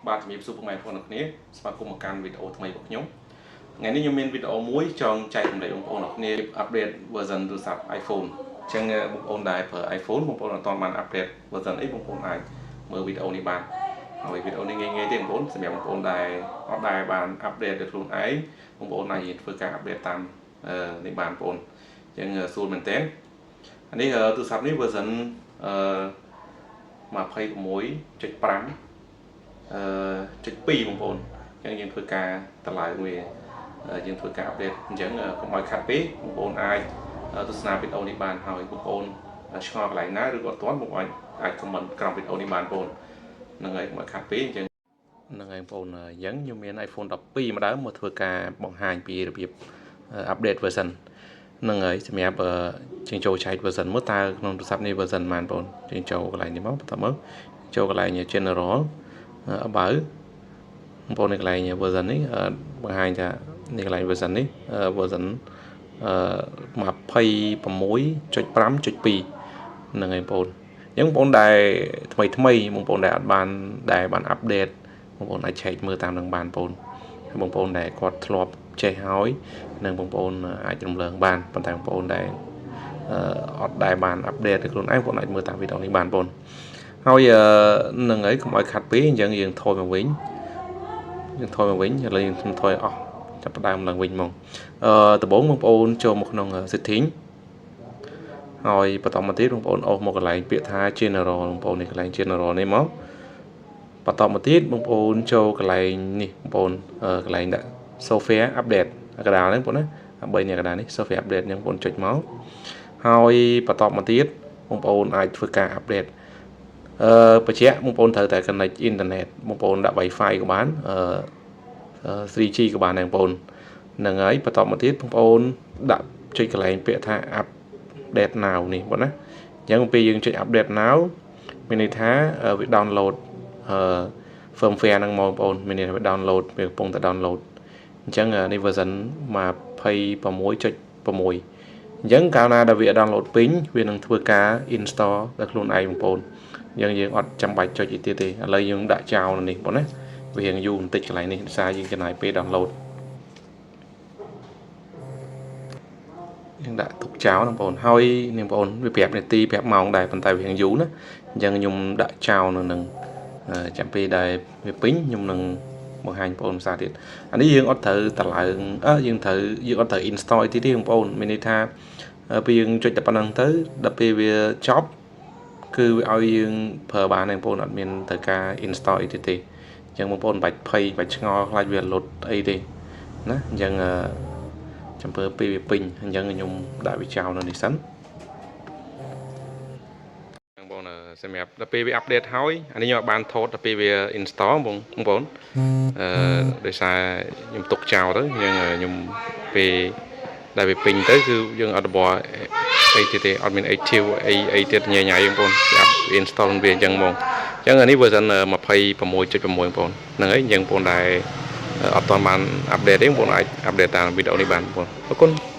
បាទជំរាបសួរពុកម៉ែបងប្អូនទាំងគ្នាស្វាគមន៍មកកាន់វីដេអូថ្មីរបស់ខ្ញុំថ្ងៃនេះខ្ញុំមានវីដេអូមួយចង់ចែករំលែកបងប្អូនទាំងគ្នា update version ទូរស័ព្ទ iPhone អញ្ចឹងបងប្អូនដែលប្រើ iPhone បងប្អូនអត់ទាន់បាន update version អីបងប្អូនអាចមើលវីដេអូនេះបានហើយវីដេអូនេះងាយៗទេបងប្អូនសម្រាប់បងប្អូនដែលអត់ដែលបាន update ដោយខ្លួនឯងបងប្អូនអាចធ្វើការ update តាមនេះបានបងប្អូនអញ្ចឹងស្រួលមែនទែនអានេះទូរស័ព្ទនេះ version អឺ26.5អឺចុច2បងប្អូនអញ្ចឹងយើងធ្វើការតម្លើងវាយើងធ្វើការ update អញ្ចឹងកុំឲ្យខាត់ពេកបងប្អូនអាចទស្សនាវីដេអូនេះបានហើយបងប្អូនឆ្ងល់កន្លែងណាឬក៏អត់ទាន់បងប្អូនអាច comment ក្រោមវីដេអូនេះបានបងប្អូនហ្នឹងហើយកុំឲ្យខាត់ពេកអញ្ចឹងហ្នឹងហើយបងប្អូនអញ្ចឹងខ្ញុំមាន iPhone 12ម្ដងមកធ្វើការបង្ហាញពីរបៀប update version ហ្នឹងហើយសម្រាប់ជាងចូលឆែក version មើលតើក្នុងទូរស័ព្ទនេះ version ប៉ុន្មានបងប្អូនជាងចូលកន្លែងនេះមកបន្តមកចូលកន្លែង general about បងប្អូននៅកន្លែង version នេះបង្ហាញថានេះកន្លែង version នេះ version 26.5.2ហ្នឹងហើយបងប្អូនអញ្ចឹងបងប្អូនដែលថ្មីថ្មីបងប្អូនដែលអត់បានដែលបាន update បងប្អូនអាចឆែកមើលតាមនឹងបានបងប្អូនហើយបងប្អូនដែលគាត់ធ្លាប់ចេះហើយនិងបងប្អូនអាចរំលងបានប៉ុន្តែបងប្អូនដែលអត់ដែលបាន update ទៅខ្លួនឯងបងប្អូនអាចមើលតាមវីដេអូនេះបានបងប្អូនហើយនឹងហើយកុំឲ្យខាត់ពេកអញ្ចឹងយើងថយមកវិញយើងថយមកវិញឥឡូវយើងថយអស់ចាប់ផ្ដើមឡើងវិញហ្មងអឺដំបូងបងប្អូនចូលមកក្នុង setting ហើយបន្តមកទៀតបងប្អូនអូសមកកន្លែងពាក្យថា general បងប្អូននេះកន្លែង general នេះមកបន្តមកទៀតបងប្អូនចូលកន្លែងនេះបងប្អូនកន្លែងដាក់ software update កណ្ដាលហ្នឹងបងប្អូនណា3នេះកណ្ដាលនេះ software update ហ្នឹងបងប្អូនចុចមកហើយបន្តមកទៀតបងប្អូនអាចធ្វើការ update អឺបញ្ជាក់បងប្អូនត្រូវតែ connect internet បងប្អូនដាក់ Wi-Fi ក៏បានអឺ 3G ក៏បានដែរបងប្អូនហ្នឹងហើយបន្តមកទៀតបងប្អូនដាក់ចុចកន្លែងពាក្យថា update now នេះបងណាអញ្ចឹងពេលយើងចុច update now មានន័យថាវា download អឺ firmware ហ្នឹងមកបងប្អូនមានន័យថាវា download វាកំពុងតែ download អញ្ចឹងនេះ version 26.6អញ្ចឹងកាលណាដែលវា download ពេញវានឹងធ្វើការ install ដល់ខ្លួនឯងបងប្អូនអញ្ចឹងយើងអត់ចាំបាច់ចុចអីទៀតទេឥឡូវយើងដាក់ចោលនៅនេះបងណាវារៀងយូរបន្តិចកន្លែងនេះដោយសារយើងចំណាយពេល download យើងដាក់ទុកចោលបងប្អូនហើយនេះបងប្អូនវាប្រាប់នាទីប្រាប់ម៉ោងដែរប៉ុន្តែវារៀងយូរណាអញ្ចឹងខ្ញុំដាក់ចោលនៅនឹងចាំពេលដែលវាពេញខ្ញុំនឹងបង្ហាញបងប្អូនភាសាទៀតអានេះយើងអត់ត្រូវតឡើងអឺយើងត្រូវយើងអត់ត្រូវ install អីទៀតទេបងប្អូនមានន័យថាពេលយើងចុចតែប៉ុណ្្នឹងទៅដល់ពេលវាចប់គឺវាឲ្យយើងប្រើបានបងប្អូនអត់មានត្រូវការ install អីទៀតទេអញ្ចឹងបងប្អូនមិនបាច់ភ័យបាច់ឆ្ងល់ខ្លាចវាលុតអីទេណាអញ្ចឹងចំពើពេលវាពេញអញ្ចឹងខ្ញុំដាក់វាចោលនៅនេះសិនបងប្អូនសម្រាប់ដល់ពេលវា update ហើយអានេះខ្ញុំអត់បានថតដល់ពេលវា install បងបងប្អូនអឺដោយសារខ្ញុំទុកចោលទៅអញ្ចឹងខ្ញុំពេលដែលវាពេញទៅគឺយើងអត់បអីទៀតទេអត់មាន active អីអីទៀតញ៉ៃញ៉ៃបងប្អូនវា install វាអញ្ចឹងហ្មងអញ្ចឹងអានេះ version 26.6បងប្អូនហ្នឹងហើយអញ្ចឹងបងប្អូនដែលអត់ទាន់បាន update ទេបងប្អូនអាច update តាមវីដេអូនេះបានបងប្អូនអរគុណ។